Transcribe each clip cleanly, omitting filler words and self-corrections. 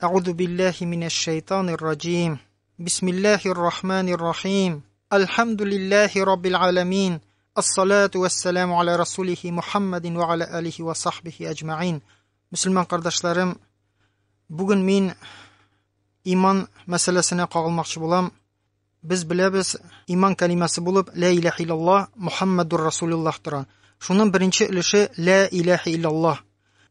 Әгъузу биллаһи минәш шайтанир раҗим. Бисмиллаһир рахманир рахим. Әлхәмдүлиллаһи раббил аламин. Ассалату вассаламу аля расулихи Мухаммадин ва аля алихи ва сахбихи әҗмәин. Мөселман кардәшләрем, бүген мин иман мәсьәләсенә кагылмакчы булам. Без беләбез, иман кәлимәсе булып ла илаһа иллаллаһ Мухаммадур Расулуллаһ тора. Шуның беренче өлеше ла илаһа иллаллаһ.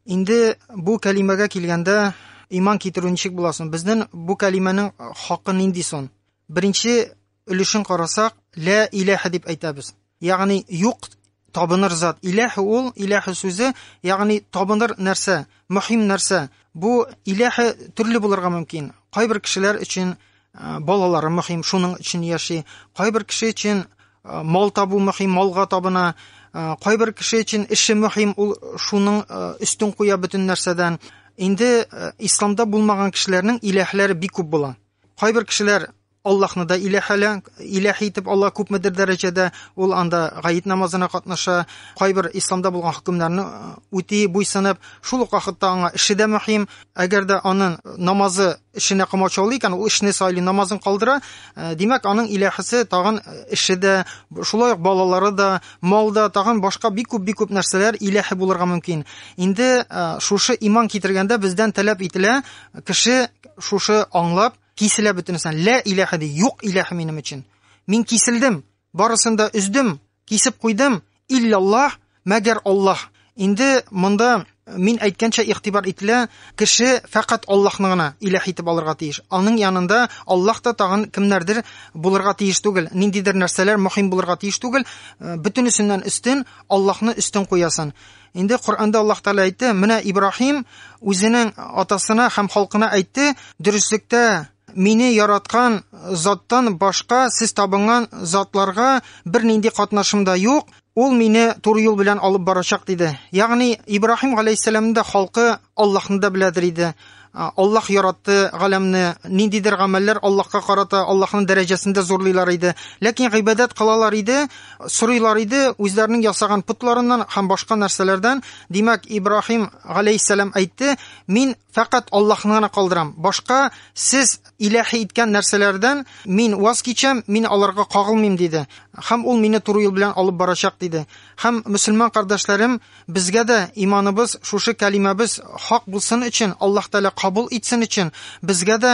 Инде бу кәлимәгә килгәндә, иман китерү ничек була соң? Безнең бу кәлимәнең хакы нинди соң? Беренче өлешен карасак, ла илаһа дип әйтәбез. Ягъни юк табыныр зат. Илаһ ул, илаһ сүзе, ягъни табыныр нәрсә, мөһим нәрсә. Бу илаһ төрле булырга мөмкин. Кайбер кешеләр өчен э, балалары мөһим, шуның өчен яши. Кайбер кеше өчен э, мал табу мөһим, малга табына. Э, кайбер кеше өчен эше мөһим, ул шуның өстен куя бөтен нәрсәдән. Инде исламда булмаган кешеләрнең илаһләре бик күп була. Кайбер кешеләр Аллаһны да иләһәлә, иләһ итеп Аллаһ күпмедер дәрәҗәдә ул анда гаит намазына катнаша, кайбер исламда булган хөкемнәрне э, үти, буйсынып, шул ук вакытта аңа эше дә мөһим. Әгәр дә аның намазы эшенә комачаулый икән, ул эшне сайлый, намазын калдыра, э, димәк, аның иләһесе тагын э, эше дә, шулай ук балалары да, мал да, тагын башка бик күп бик күп нәрсәләр иләһе булырга мөмкин. Инде шушы иман китергәндә бездән таләп ителә, кеше шушы аңлап, Киселә бөтенесен. Лә иләһә ди, юк иләһе минем өчен. Мин киселдем, барысын да өздем, кисеп куйдым. Илляллаһ, мәгәр Аллаһ. Инде монда мин әйткәнчә игътибар ителә, кеше фәкать Аллаһны гына иләһ итеп алырга тиеш. Аның янында Аллаһ та тагын кемнәрдер булырга тиеш түгел, ниндидер нәрсәләр мөһим булырга тиеш түгел. Э, бөтенесеннән өстен Аллаһны өстен куясын. Инде Коръәндә Аллаһ Тәгалә әйтте, менә Ибраһим үзенең атасына һәм халкына әйтте, дөреслектә мине яраткан заттан башка сез табынган затларга бернинди катнашым да юк, ул мине туры юл белән алып барачак диде. Ягъни Ибраһим галәйһиссәламның да халкы Аллаһны да беләдер иде. Аллаһ яратты галәмне, ниндидер гамәлләр Аллаһка карата Аллаһның дәрәҗәсен дә зурлыйлар иде. Ләкин гыйбадәт кылалар иде, сорыйлар иде үзләренең ясаган потларыннан һәм башка нәрсәләрдән. Димәк, Ибраһим галәйһиссәлам әйтте, мин фәкать Аллаһны гына калдырам. Башка сез иләһи иткән нәрсәләрдән мин ваз кичәм, мин аларга кагылмыйм диде. Һәм ул мине туры юл белән алып барачак диде. Һәм мөселман кардәшләрем, Безгә дә иманыбыз, шушы кәлимәбез хак булсын өчен, Аллаһ Тәгалә кабул итсен өчен, безгә дә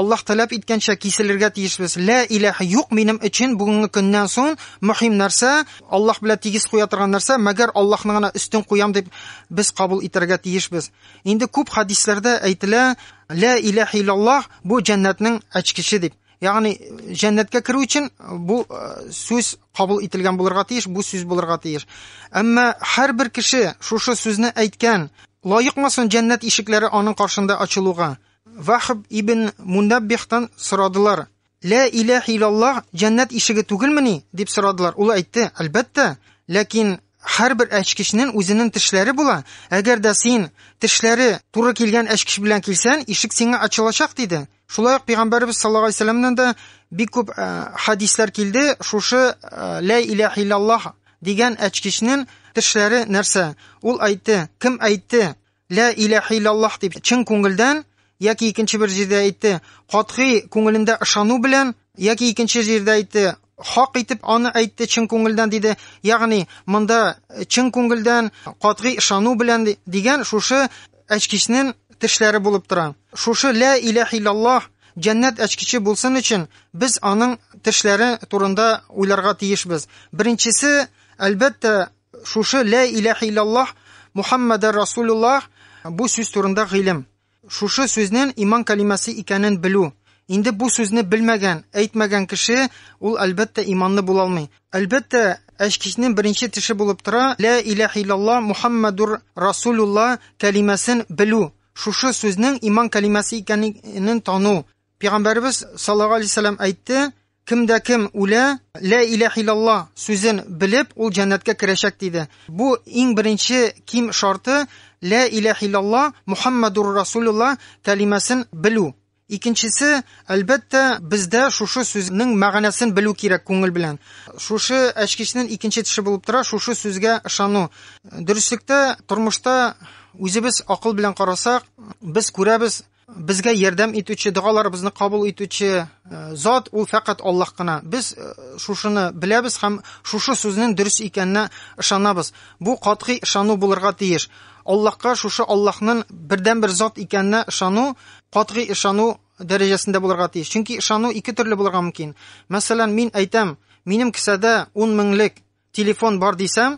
Аллаһ таләп иткәнчә киселергә тиешбез. Лә иләһә юк минем өчен бүгенге көннән соң мөһим нәрсә, Аллаһ белән тигез куя торган нәрсә, мәгәр Аллаһны гына өстен куям дип без кабул итәргә тиешбез. Инде күп хәдисләрдә әйтелә, лә иләһә иллаллаһ бу җәннәтнең ачкычы дип. Ягъни җәннәткә керү өчен бу э, сүз кабул ителгән булырга тиеш, бу сүз булырга тиеш. Әмма һәрбер кеше шушы сүзне әйткән, лаекмы соң җәннәт ишекләре аның каршында ачылуга? Вахб ибн Мунаббихтан сорадылар. Лә иләһ иллаллаһ җәннәт ишеге түгелмени? дип сорадылар. Ул әйтте, әлбәттә, ләкин һәрбер әчкечнең үзенең тешләре була. Әгәр дә син тешләре туры килгән әчкеч белән килсәң, ишек сиңа ачылачак, диде. Шулай ук пәйгамбәребез саллаллаһу алейһи вәсәлләмнән дә бик күп э, хадисләр килде. Шушы э, лә илаһ иллаллаһ дигән әчкечнең тешләре нәрсә? Ул әйтте, кем әйтте? Лә илаһ иллаллаһ дип чын күңелдән яки икенче бер җирдә әйтте, катгый күңелендә ышану белән яки икенче җирдә әйтте, хак итеп аны әйтте чын күңелдән диде. Ягъни монда чын күңелдән катгый ышану белән дигән шушы әчкечнең тешләре булып тора. Шушы лә иләһ иллаллаһ җәннәт әчкече булсын өчен без аның тешләре турында уйларга тиешбез. Беренчесе, әлбәттә, шушы лә иләһ иллаллаһ Мухаммадәр Расулуллаһ бу сүз турында гыйлем. Шушы сүзнең иман кәлимәсе икәнен белү. Инде бу сүзне белмәгән, әйтмәгән кеше, ул әлбәттә иманлы була алмый. Әлбәттә, әчкечнең беренче теше булып тора Лә иләһ иллаллаһ Мухаммадур Расулуллаһ кәлимәсен белү. Шушы сүзнең иман кәлимәсе икәнен тану. Пәйгамбәребез саллаллаһу алейһи вәсәлләм әйтте, кем дә кем үлә, лә иләһ иллаллаһ сүзен белеп, ул җәннәткә керәчәк диде. Бу иң беренче ким шарты лә иләһ иллаллаһ Мухаммадур Расулуллаһ кәлимәсен белү. Икенчесе, әлбәттә, бездә шушы сүзнең мәгънәсен белү кирәк күңел белән. Шушы әчкечнең икенче теше булып тора, шушы сүзгә ышану. Дөреслектә, тормышта үзебез акыл белән карасак, без күрәбез, Безгә ярдәм итүче, догаларыбызны кабул итүче зат ул фәкать Аллаһ кына. Без шушыны беләбез һәм шушы сүзнең дөрес икәненә ышанабыз. Бу катгый ышану булырга тиеш. Аллаһка шушы Аллаһның бердәнбер зат икәненә ышану катгый ышану дәрәҗәсендә булырга тиеш. Чөнки ышану ике төрле булырга мөмкин. Мәсәлән, мин әйтәм, минем кесәдә 10 меңлек телефон бар дисәм,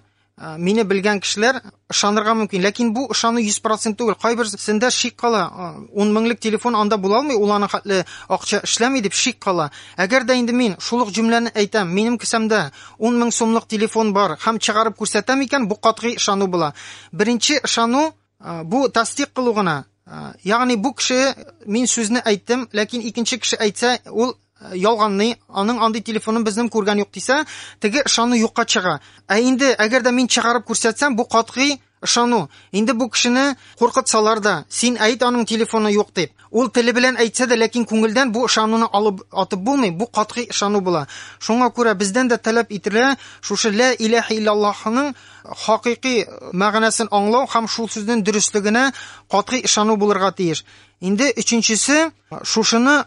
мине белгән кешеләр ышанырга мөмкин. Ләкин бу ышану 100% түгел. Кайберсендә шик кала. 10 меңлек телефон анда була алмый, ул аның хәтле акча эшләми дип шик кала. Әгәр дә инде мин шул ук җөмләне әйтәм, минем кесәмдә 10 мең сумлык телефон бар һәм чыгарып күрсәтәм икән, бу катгый ышану була. Беренче ышану бу тасдыйк кылу гына. Ягъни бу кеше мин сүзне әйттем, ләкин икенче кеше әйтсә, ул ялганлый, аның андый телефонын безнең күргән юк дисә, теге ышану юкка чыга. Ә инде әгәр дә мин чыгарып күрсәтсәм, бу катгый ышану. Инде бу кешене куркытсалар да, син әйт аның телефоны юк дип. Ул теле белән әйтсә дә, ләкин күңелдән бу ышануны алып атып булмый, бу катгый ышану була. Шуңа күрә бездән дә таләп ителә шушы ла илаһа иллаллаһның хакыйкый мәгънәсен аңлау һәм шул сүзнең дөреслегенә катгый ышану булырга тиеш. Инде өченчесе, шушыны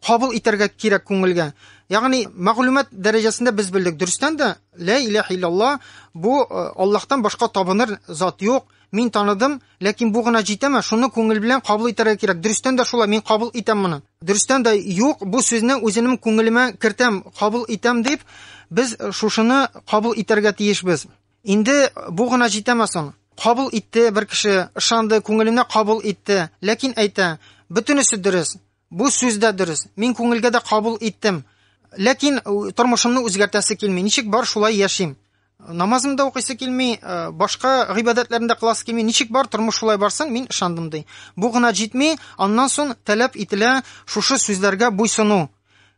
кабул итәргә кирәк күңелгә. Ягъни мәгълүмат дәрәҗәсендә без белдек. Дөрестән дә ла илаһа иллаллаһ бу Аллаһтан башка табыныр зат юк. Мин таныдым, ләкин бу гына җитәме? Шуны күңел белән кабул итәргә кирәк. Дөрестән дә шулай, мин кабул итәм моны. Дөрестән дә юк, бу сүзне үзенең күңелемә кертәм, кабул итәм дип, без шушыны кабул итәргә тиешбез. Инде бу гына җитәме соң? Кабул итте бер кеше, ышанды, күңеленә кабул итте, ләкин әйтә, бөтенесе дөрес. Бу сүз дә дөрес. Мин күңелгә дә кабул иттем. Ләкин тормышымны үзгәртәсе килми. Ничек бар, шулай яшим. Намазым да укыйсы килми, башка гыйбадәтләрне дә кыласы килми. Ничек бар, тормыш шулай барсын, мин ышандым ди. Бу гына җитми, аннан соң таләп ителә шушы сүзләргә буйсыну.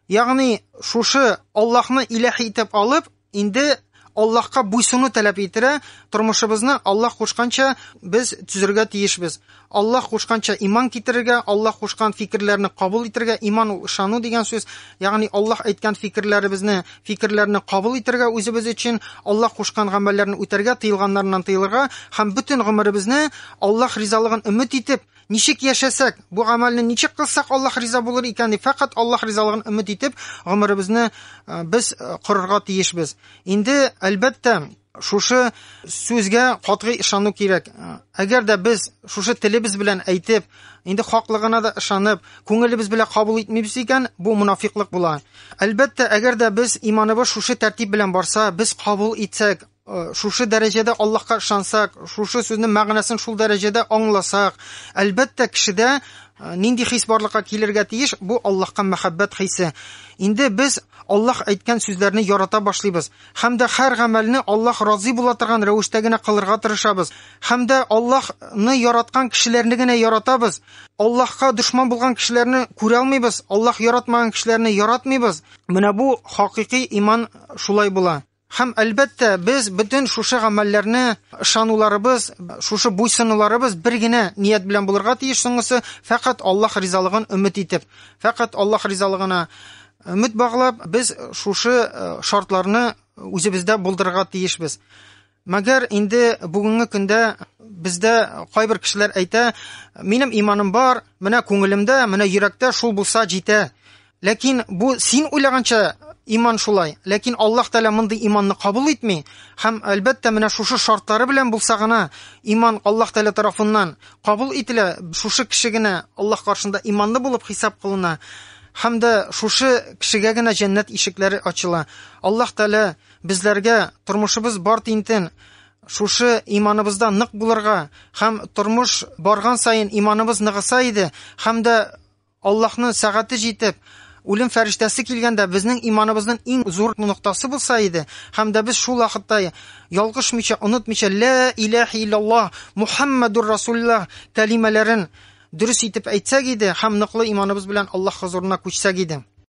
Ягъни шушы Аллаһны илаһ итеп алып, инде Аллаһка буйсыну таләп ителә, тормышыбызны Аллаһ кушканча без төзергә тиешбез. Аллаһ кушканча иман китерергә, Аллаһ кушкан фикерләрне кабул итәргә, иман ул ышану дигән сүз, ягъни Аллаһ әйткән фикерләребезне, фикерләрне кабул итәргә үзебез өчен, Аллаһ кушкан гамәлләрне үтәргә, тыелганнарыннан тыелырга һәм бөтен гомеребезне Аллаһ ризалыгын өмет итеп, ничек яшәсәк, бу гамәлне ничек кылсак Аллаһ риза булыр икән дип, фәкать Аллаһ ризалыгын өмет итеп, гомеребезне без корырга тиешбез. Инде, әлбәттә, шушы сүзгә катгый ышану кирәк. Әгәр дә без шушы телебез белән әйтеп, инде хаклыгына да ышанып, күңелебез белән кабул итмибез икән, бу мунафиклык була. Әлбәттә, әгәр дә без иманыбыз шушы тәртип белән барса, без кабул итсәк, шушы дәрәҗәдә Аллаһка ышансак, шушы сүзнең мәгънәсен шул дәрәҗәдә аңласак, әлбәттә, кешедә нинди хис барлыкка килергә тиеш? Бу Аллаһка мәхәббәт хисе. Инде без Аллаһ әйткән сүзләрне ярата башлыйбыз. Һәм дә һәр гамәлне Аллаһ разый була торган рәвештә генә кылырга тырышабыз. Һәм дә Аллаһны яраткан кешеләрне генә яратабыз. Аллаһка дошман булган кешеләрне күрә алмыйбыз, Аллаһ яратмаган кешеләрне яратмыйбыз. Менә бу хакыйкый иман шулай була. Һәм әлбәттә, без бөтен шушы гамәлләрне ышануларыбыз, шушы буйсынуларыбыз бер генә ният белән булырга тиеш, соңгысы фәкать Аллаһ ризалыгын өмет итеп, фәкать Аллаһ ризалыгына өмет баглап, без шушы шартларны үзебездә булдырырга тиешбез. Мәгәр инде бүгенге көндә бездә кайбер кешеләр әйтә, минем иманым бар, менә күңелемдә, менә йөрәктә шул булса җитә. Ләкин бу син уйлаганча иман шулай. Ләкин Аллаһ Тәгалә мондый иманны кабул итми. Һәм әлбәттә менә шушы шартлары белән булса гына иман Аллаһ Тәгалә тарафыннан кабул ителә. Шушы кеше генә Аллаһ каршында иманлы булып хисап кылына. Һәм дә шушы кешегә генә җәннәт ишекләре ачыла. Аллаһ Тәгалә безләргә тормышыбыз бар тинтен шушы иманыбызда нык булырга һәм тормыш барган саен иманыбыз ныгыса иде һәм дә Аллаһның сәгате җитеп, үлем фәрештәсе килгәндә безнең иманыбызның иң зур ноктасы булса иде, һәм дә без шул вакытта ялгышмыйча, онытмыйча «Ла илаһа иллаллаһ, Мухаммадур Расулуллаһ» кәлимәләрен дөрес итеп әйтсәк иде һәм ныклы иманыбыз белән Аллаһ хозурына күчсәк иде.